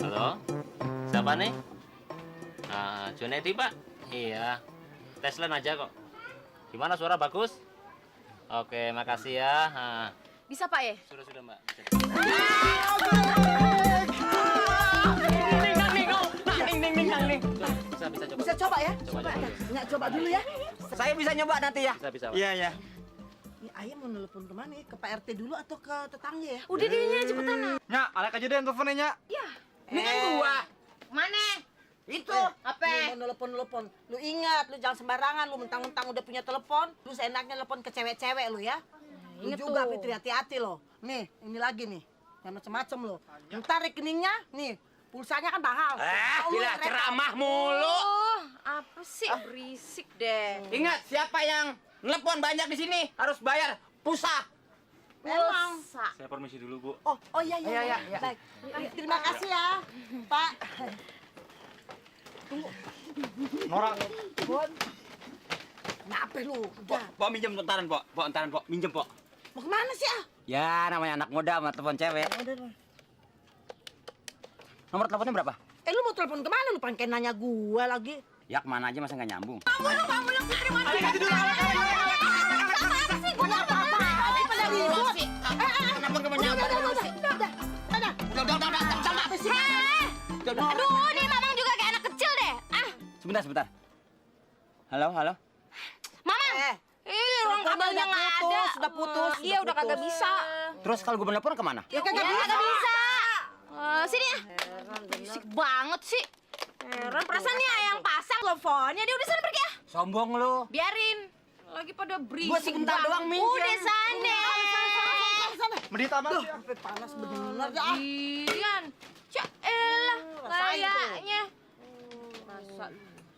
Halo, siapa nih? Junedi Pak. Iya, tes line aja kok. Gimana, suara bagus? Oke, makasih ya. Bisa Pak ya? Sudah Mbak. Bisa coba. Bisa coba ya? Coba dulu. Nyak coba dulu ya. Saya bisa nyoba nanti ya? Bisa Pak. Iya, iya. Ini ayah mau nelpon kemana ya? Ke Pak RT dulu atau ke tetangga ya? Udah deh, Nya, cepetan. Nyak, Alek aja deh yang teleponnya, Nyak. Ya. Ini kan gua. Mana? Itu. Apa? Lu mau nelpon. Lu ingat, lu jangan sembarangan. Lu mentang-mentang udah punya telepon, lu seenaknya nelpon ke cewek-cewek lu ya. Lu Ingat juga tuh. Fitri, hati-hati lo. Nih, ini lagi nih. Jangan macem-macem lo. Ntar rekeningnya, nih, pulsanya kan mahal. Tahu lu Gila, repot. ceramah mulu. Oh, apa sih? Berisik deh. Ingat, siapa yang nelpon banyak di sini harus bayar pulsa. Memang. Pulsa. Saya permisi dulu, Bu. Oh iya. Iya. Baik. Terima kasih ya, Pak. Nora. Bon. Kenapa lu? Udah. Pok minjem entaran, Pok. Pok entaran, Pok. Minjem, Pok. Mau kemana sih ah? Ya, namanya anak muda sama telepon cewek. Udah. Nomor teleponnya berapa? Lu mau telepon kemana? Lu pengen nanya gua lagi. Ya kemana aja masa nggak nyambung? Kenapa nggak mau nyambung? Aduh, nih Mamang juga kayak anak kecil deh. Sebentar. Halo. Mamang. Ruang kabelnya nggak ada. Sudah putus. Iya, udah kagak bisa. Terus kalau gue telepon kemana? Ya Ya, kagak bisa. kagak bisa. Sini ya. Berisik banget sih. Heran, perasaan nih yang pasang teleponnya. Dia udah sana pergi ya. Sombong lu. Biarin. Lagi pada berisik. Gua sebentar banget. doang minjem. Udah sana. Menit amat ya. Sampai panas bener dah. Ian. Cak elah. Rasain tuh. Kayaknya. Rasa